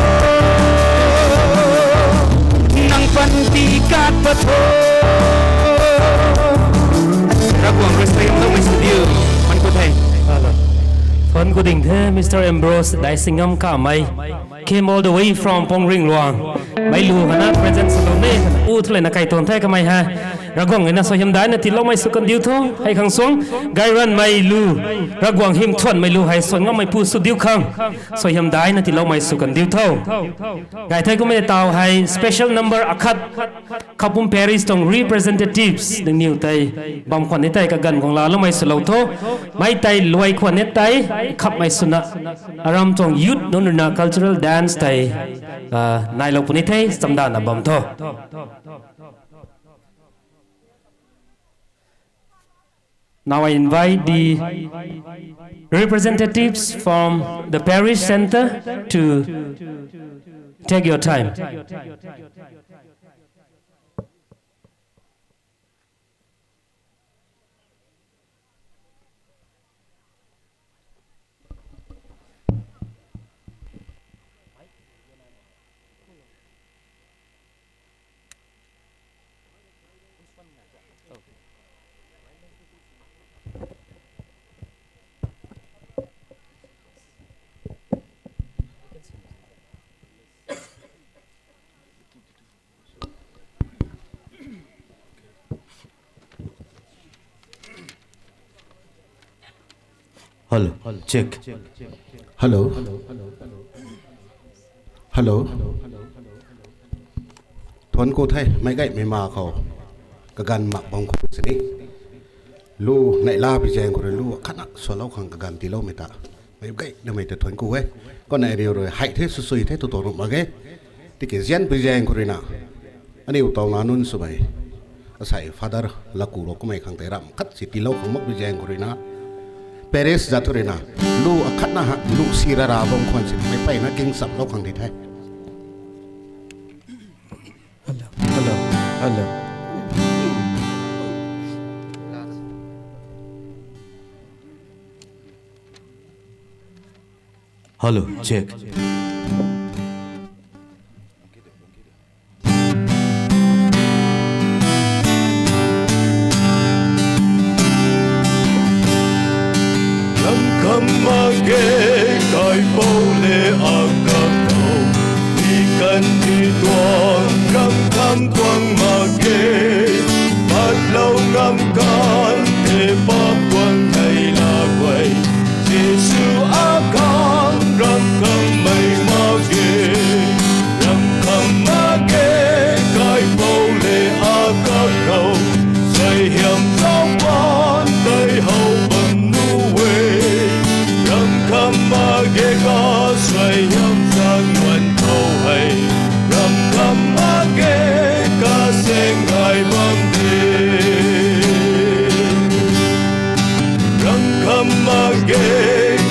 Nang panty kat patho. Ravguangc rui suaihiamloumei sw diu. Thuan ku the. Hello. Thuan ku ding the, Mister Ambrose Daisingam Kamei. Came all the way from Pongring Luang. Mei lu hana present swlou ni. U thulai na kai tuang the kamei hei. Ravguangc na suaihiam daina tiiloumei sw kandiu tho. Hei khang suang. Gayranmei lu. Ravguangc hym thuanmei lu hei suan ngammei pu sw diu khang. Suaihiam daina tiiloumei sw kandiu tho. Gay the kumei taw hei special number akhat. Khapum Parish tuang representatives nangniw tei bam khwan ni tei kaganv guang laaloumei swlou tho. Mei tei luai khwan ni tei khapmei swna aram tuang youth nunc ruina cultural dance tei, ah, nailou puni the, chamdana bam tho. Now I invite the representatives from the parish center to take your time. Hello, check. Hello. Hello. Thuan ku the, meic gaymei ma khou kaganv mak bam khou sini. Lu neihla pi zaeng khou rui lu khatna swlou khang kaganv tiiloumei ta meic gaymei ta thuan ku e. Kumna aniw rui hei the, swsui the, tu tuang mak ge. Tiki zian pi zaeng khou ruina aniw taw na nunc swmei, asei Father Laku Rou kummei khang tei ramh khat si tiilou khang mak pi zaeng khou ruina, parish zat thu ruina lu akhatna ha lu si rara bam khwan simei mpeyna kingchamlou khang di the. Hello, hello, hello. Hello, check. Ram kham mak ge, kaipouc le akhat khou, mi kan ti tuang ram kham tuang mak ge, patlou ngam kan the, paap tuang neihla guay, Jisu akhang ram khammei mak ge, ram kham mak ge, kaipouc le akhat khou, suaihiam zauc pan tei how bam nu e. Ram kham mak ge ka suaihiam zan wan khou hei, ram kham mak ge ka seng gay bam de. Ram kham mak ge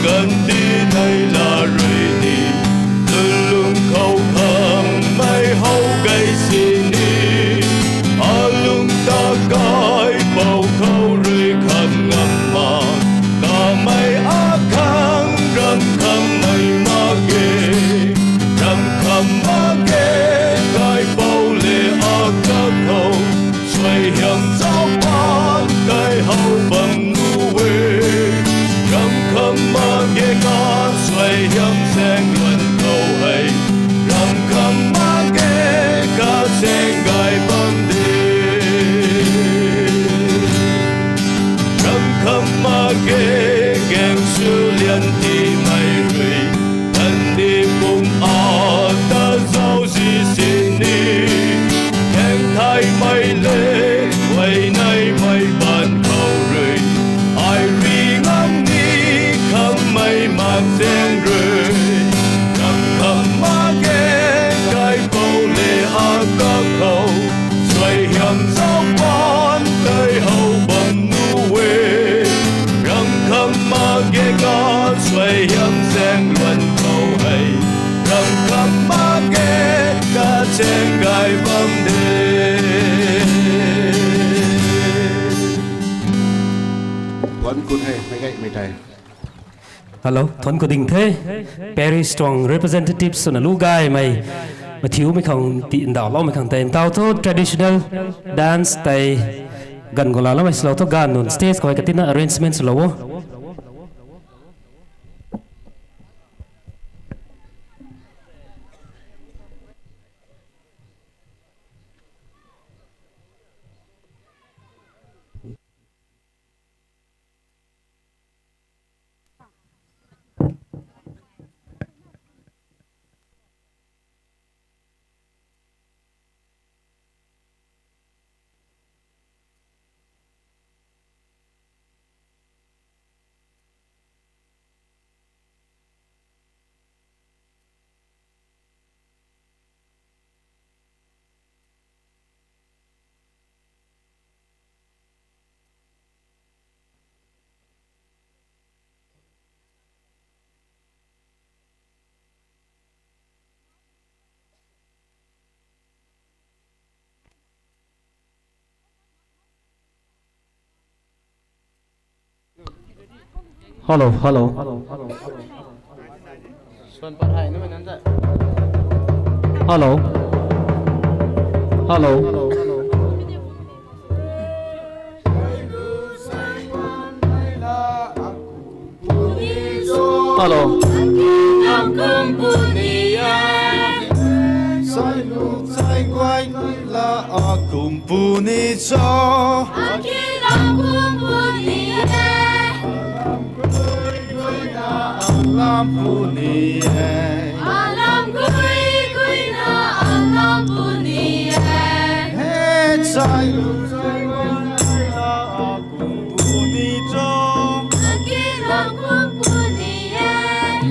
kan ti neihla rui ni, lulung khou khang mei how gay sini, alung ta kaipouc khou rui kham ngam ma, kamei akhang ram khammei mak ge. Zaeng rui, rang kham mak ge, kaipouc le akakhou, suaihiam zauc pan tei how bam nu e. Rang kham mak ge ka, suaihiam zaeng luan khou hei, rang kham mak ge, kachaeng kai bam de. Thuanc ku the, meic gaymei tei. Hello, thuanc ku ding the. Parish tuang representative swna lu gaymei, mathiumei khang ti ndauhloumei khang tei ntaw thu traditional dance tei ganv guang laloumei swlou thu ganv nunc stage khou katina arrangement swlou o. Hello, hello. Hello. Hello. Hello. Sai lu sai guay nai la akum puni cho. Alam puni e. Alam gui gui na alam puni e. He sai lu sai guay nai la akum puni cho. Akin akum puni e.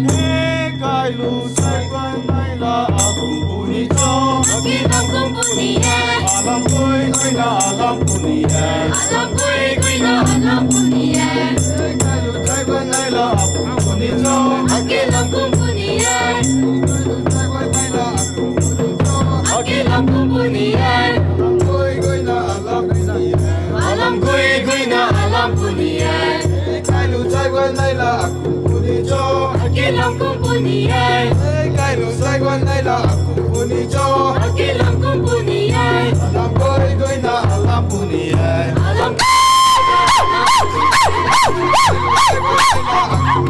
He kai lu sai guay nai la akum puni cho. Akin akum puni e. Alam gui gui na alam puni e. Alam gui gui na alam puni e. He kai lu sai guay nai la akum puni cho. Akin akum puni e. Akin akum puni e. Akin akum puni e. Alam gui gui na alam puni e. Alam gui gui na alam puni e. He kai lu sai guay nai la akum puni cho. Akin akum puni e. He kai lu sai guay nai la akum puni cho. Akin akum puni e. Alam gui gui na alam puni e. Alam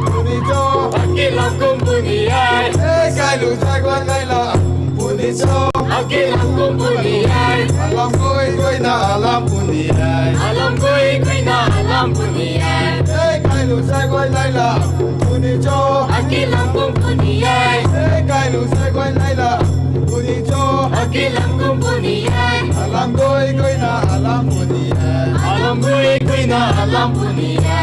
puni cho. Akin akum puni e. He kai lu sai guay nai la akum puni cho. Akin akum puni e. Alam gui gui na alam puni e. Alam gui gui na alam puni e. He kai lu sai guay nai la akum puni cho. Akin akum puni e. He kai lu sai guay nai la akum puni cho. Akin akum puni e. Alam gui gui na alam puni e. Alam gui gui na alam puni e.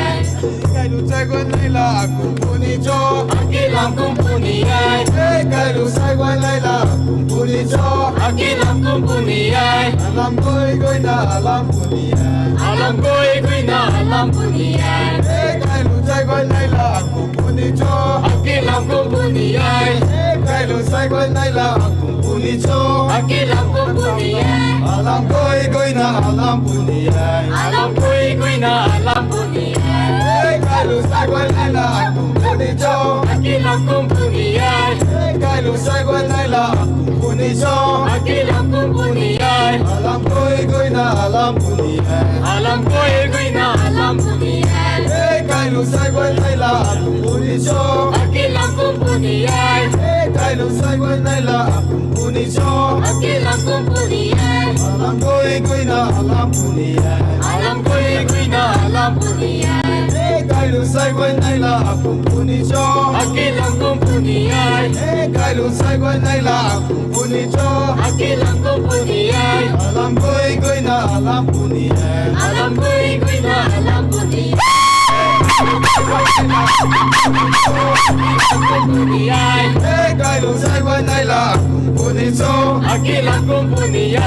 Kai lu sai guay nai la akum puni cho. Akin akum puni e. He kai lu sai guay nai la akum puni cho. Akin akum puni e. Alam gui gui na alam puni e. Alam gui gui na alam puni e. He kai lu sai guay nai la akum puni cho. Akin akum puni e. He kai lu sai guay nai la akum puni cho. Akin akum puni e. Alam gui gui na alam puni e. Alam gui gui na alam puni e. He kai lu sai guay nai la akum puni cho. Akin akum puni e. He kai lu sai guay nai la akum puni cho. Akin akum puni e. Alam gui gui na alam puni e. Alam gui gui na alam puni e. He kai lu sai guay nai la akum puni cho. Akin akum puni e. He kai lu sai guay nai la akum puni cho. Akin akum puni e. Alam gui gui na alam puni e. Alam gui gui na alam puni e. He kai lu sai guay nai la akum puni cho. Akin akum puni e. He kai lu sai guay nai la akum puni cho. Akin akum puni e. Alam gui gui na alam puni e. Alam gui gui na alam puni e. Hei, kailu sai guay nai la kum puni cho. Aki lam kum puni e.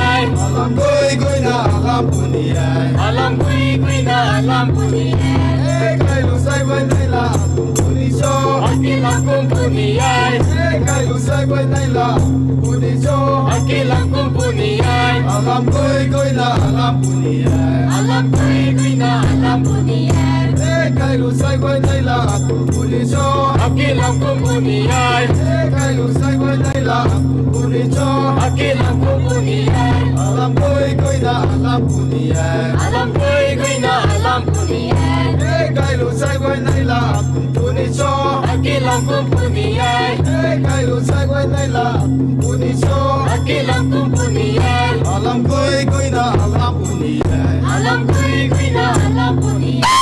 Alam gui gui na alam puni e. Alam gui gui na alam puni e. Hei, kailu sai guay nai la kum puni cho. Aki lam kum puni e. Hei, kailu sai guay nai la kum puni cho. Aki lam kum puni e. Alam gui gui na alam puni e. Alam gui gui na alam puni e. Hei, kailu sai guay nai la kum puni cho. Aki lam kum puni e. Hei, kailu sai guay nai la kum puni cho. Aki lam kum puni e. Alam gui gui na alam puni e. Alam gui gui na alam puni e. Hei, kailu sai guay nai la kum puni cho. Aki lam kum puni e. Hei, kailu sai guay nai la kum puni cho. Aki lam kum puni e. Alam gui gui na alam puni e. Alam gui gui na alam puni e.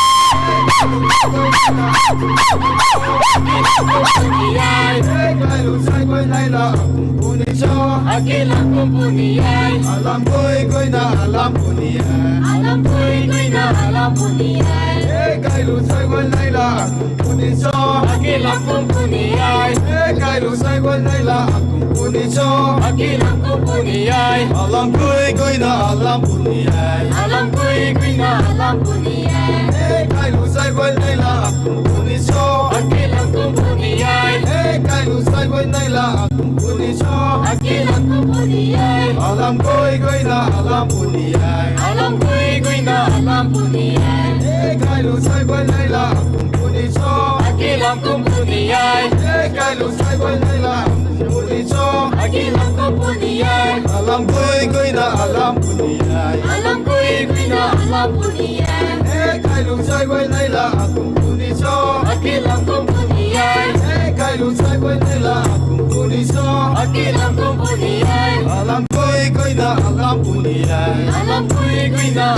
Hei, kailu sai guay nai la kum puni cho. Aki lam kum puni e. Alam gui gui na alam puni e. Alam gui gui na alam puni e. Hei, kailu sai guay nai la kum puni cho. Aki lam kum puni e. Hei, kailu sai guay nai la kum puni cho. Aki lam kum puni e. Alam gui gui na alam puni e. Alam gui gui na alam puni e. Hei, kailu sai guay nai la kum puni cho. Aki lam kum puni e. Hei, kailu sai guay nai la kum puni cho. Aki lam kum puni e. Alam gui gui na alam puni e. Alam gui gui na alam puni e. Hei, kailu sai guay nai la kum puni cho. Aki lam kum puni e. Hei, kailu sai guay nai la kum puni cho. Aki lam kum puni e. Alam gui gui na alam puni e. Alam gui gui na alam puni e. Hei, kailu sai guay nai la kum puni cho. Aki lam kum puni e. Hei, kailu sai guay nai la kum puni cho. Aki lam kum puni e. Alam gui gui na alam puni e. Alam gui gui na.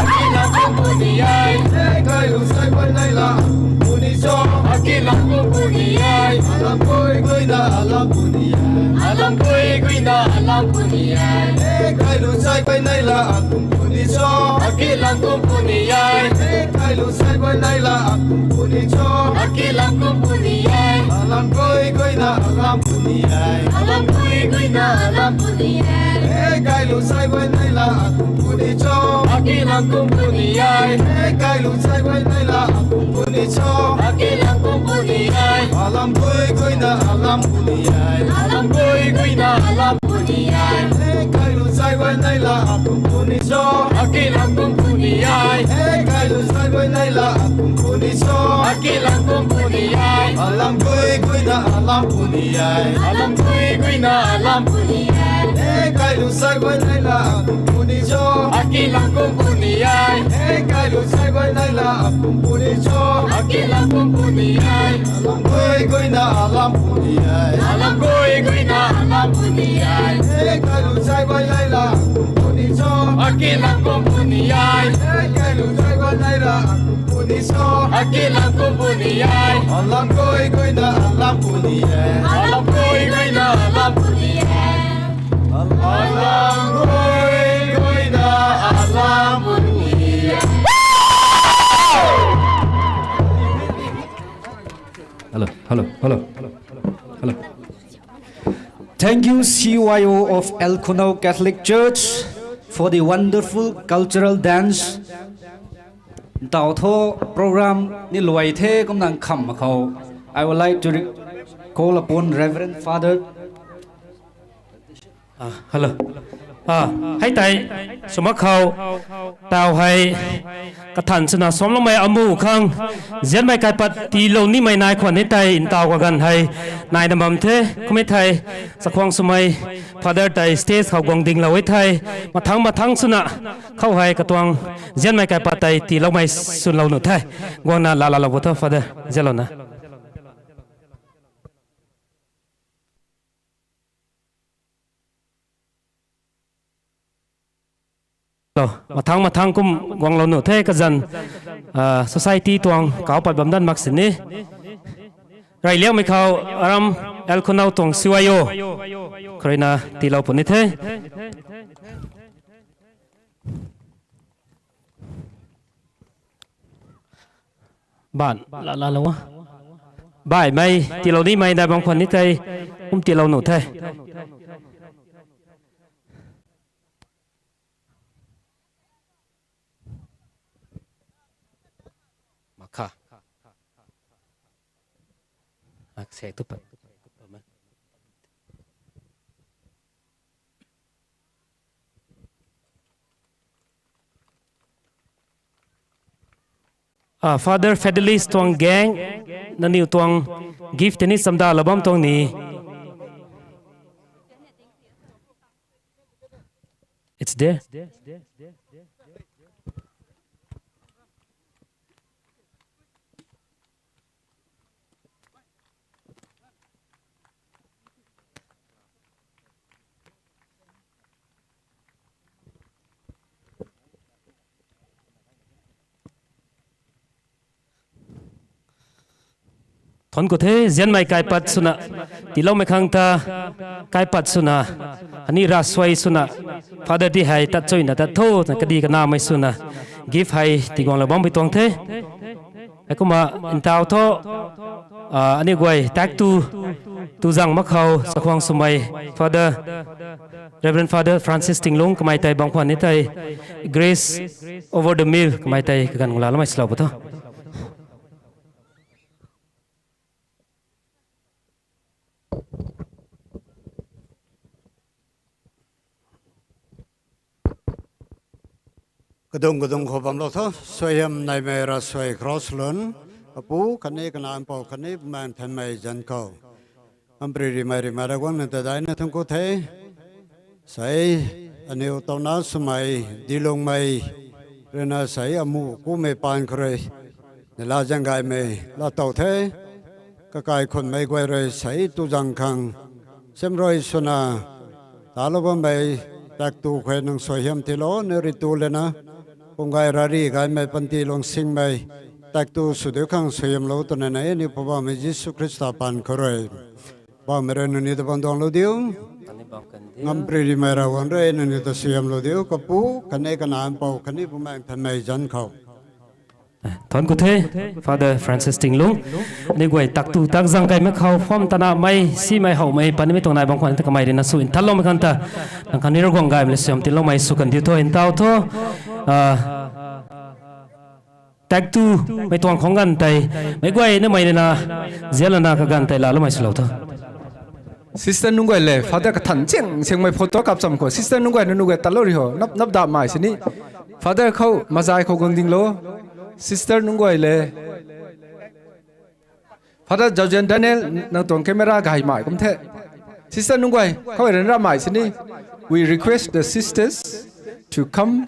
Aki lam kum puni e. Hei, kailu sai guay nai la kum puni cho. Aki lam kum puni e. Alam gui gui na alam puni e. Alam gui gui na alam puni e. Hei, kailu sai guay nai la kum puni cho. Aki lam kum puni e. Hei, kailu sai guay nai la kum puni cho. Aki lam kum puni e. Alam gui gui na alam puni e. Alam gui gui na alam puni e. Hei, kailu sai guay nai la kum puni cho. Aki lam kum puni e. Hei, kailu sai guay nai la kum puni cho. Aki lam kum puni e. Alam gui gui na alam puni e. Alam gui gui na alam puni e. Hei, kailu sai guay nai la kum puni cho. Aki lam kum puni e. Hei, kailu sai guay nai la kum puni cho. Aki lam kum puni e. Alam gui gui na alam puni e. Alam gui gui na alam puni e. Hei, kailu sai guay nai la kum puni cho. Aki lam kum puni e. Hei, kailu sai guay nai la kum puni cho. Aki lam kum puni e. Alam gui gui na alam puni e. Alam gui gui na alam puni e. Hei, kailu sai guay nai la kum puni cho. Aki lam kum puni e. Hei, kailu sai guay nai la kum puni cho. Aki lam kum puni e. Alam gui gui na alam puni e. Alam gui gui na alam puni e. Alam gui gui na alam puni e. Hello, hello, hello, hello. Thank you, C Y O of El Khunau Catholic Church, for the wonderful cultural dance. Ntaw tho program ni luai the kumna nkham mak khou, I would like to re-, call upon Reverend Father. Ah, hello. Ah, hei tei, sw mak khou, taw hei, kathan swna samloumei amu khang, zianmei kaipat tiilou nimei nai khwan ni tei, ntaw kaganv hei, naina bam the, kummei thei, chakhwang swmei, Father tei stage khou guang dinglou e thei, mathang mathang swna, khou hei katuang, zianmei kaipat tei tiiloumei swlou nuh the, guangna laalalou bo tho Father, zianlouna. Mathang mathang kum guanglou nuh the kazanc, ah, society tuang kauc pat bam dan mak sini. Reyliangmei khou aram El Khunau tuang C Y O khou ruina tiilou puni the. Ban la la lo. Baihmei tiilou nimei nai bam khwan ni tei, kum tiilou nuh the. Makha. Ak se tu pa. Ah, Father Fidelis tuang gang, nangniw tuang gift tei ni chamda la bam tuang ni. It's there. Thuanc ku the, zianmei kaipat swna, tiiloumei khang ta, kaipat swna, ani ravsuai swna, Father ti hei tat chuyna tat tho, kadi kanamei swna, gift hei tiguang la bam pui tuang the. Heikumna, ntau thu, ah, aniu guay, tak tu, tu zang mak khou, chakhwang swmei, Father, Reverend Father Francis Tinglung kamei tei bam khwan ni tei, Grace over the meal kamei tei kaganv guang laloumei swlou pu tho. Kadung kadung khou bamlou tho, suaihiam naimei ravsuai cross lun, Kapu khatni Kanac Mpouh khatni Bumaengh Nthanmei zanc khou. Ampri rimei rimei Ravguangc nang ta daihna thuanc ku the. Sei, aniw tawna swmei, dilungmei, ruina sei amuh kumei paan khou rui, neihla zaeng gaymei laatow the. Kakai khunmei guay rui sei tu zang khang, siamruai swna, talou bammei, tak tu khou nang suaihiam tiilou ni ri tu lana, pumgay rari gaymei panty luang singmei, tak tu sw diu khang suaihiamlou twna nei aniw Poubauhmei Jisu Khrista paan khou rui. Poubauhmei rui nangniw ta bam duanglou diu. Ngampri rimei Ravguangc rui nangniw ta suaihiamlou diu. Kapu khatni Kanac Mpouh khatni Bumaengh Nthanmei zanc khou. Thuanc ku the, Father Francis Tinglung. Aniw guay tak tu tak zang kaimei khou pham tanamei, simei howmei, panimei tuang nai bam khwan ta kamei ruina sw nthanloumei khang ta, nang khatni Ravguangc gaymei le suaihiam tiiloumei sw kan diu tho, ntau tho. Ah, tak tu, mei tuang khang ganv tei, meic guay namei ruina, zianlana kaganv tei laloumei swlou tho. Sister nunc guay le, Father kathan chiang chiangmei photo kap cham khou, Sister nunc guay na nunc guay tatlou ri ho, nap nap damei sini. Father khou mazai khou guang dinglo. Sister nunc guay le, Father Zauzian Daniel, nang tuang camera gaymei kum the. Sister nunc guay khou ryanramei sini. We request the sisters to come